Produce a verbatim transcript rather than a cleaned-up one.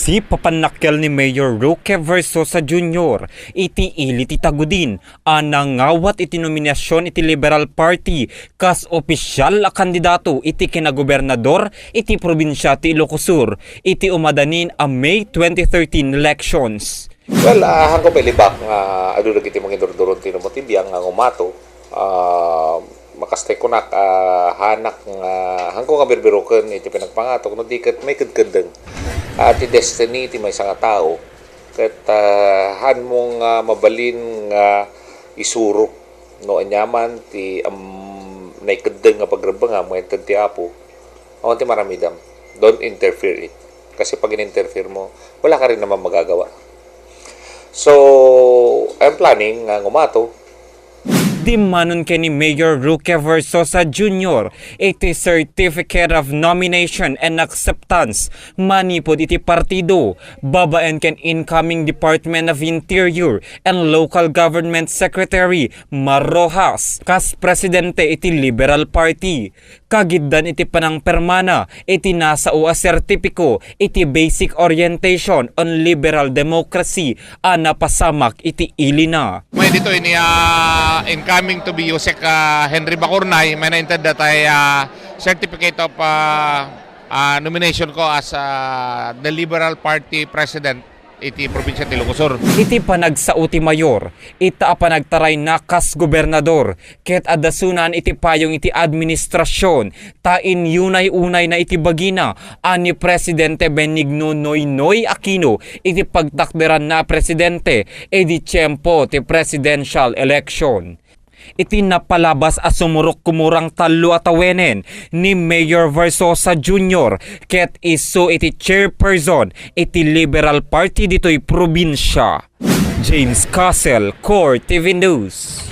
Sipapannakkel ni Mayor Roque Versosa Junior iti ili ti Tagudin a nangawat iti nominasion iti Liberal Party kas opisyal a kandidato iti kinagobernador iti probinsia ti Ilocos Sur iti umadanin a May twenty thirteen elections. Well, ah, hanko pay libak nga adu dagiti mangidurduron ti numo ti biang nga ngumato, ah, makastay kunak, ah, hanak nga hanko nga birbiruken iti pinagpangatok no di ket maikedkeddeng. Ah, ti destiny ti maysa nga tao ket, ah, hanmo nga mabalin nga isuro no aniaman ti, am, naikeddeng nga pagrebbengam nga inted ti Apo. Awan ti maramidam. Don't interfere it. Kasi pag in-interfere mo, wala ka rin naman magagawa. So, I'm planning nga ngumato. Dimmanon ken ni Mayor Roque Versosa Junior iti Certificate of Nomination and Acceptance manipud iti partido, babaen ken incoming Department of Interior and Local Government Secretary Mar Roxas, kas presidente iti Liberal Party. Kagiddan iti panangpermana iti nasao a sertipiko iti Basic Orientation on Liberal Democracy a napasamak iti ilina. May dito ini, ah, incoming to be Usec, ah, Henry Bacurnay, may nainted data, ah, certificate of, ah, ah, nomination ko as, ah, the Liberal Party President iti probinsya ti Ilocos Sur. Iti panagsao ti mayor, ita a panagtarayna kas gobernador, ket adda sunan iti payong iti administrasion, ta inyunay-unayna iti bagina a ni Presidente Benigno Noynoy Aquino iti pagtakderanna a presidente idi tiempo ti presidential election. Iti napalabas a sumurok kumurang tallo a tawenen ni Mayor Versosa Junior ket isu iti chairperson iti Liberal Party ditoy probinsia. James Castle, Core T V News.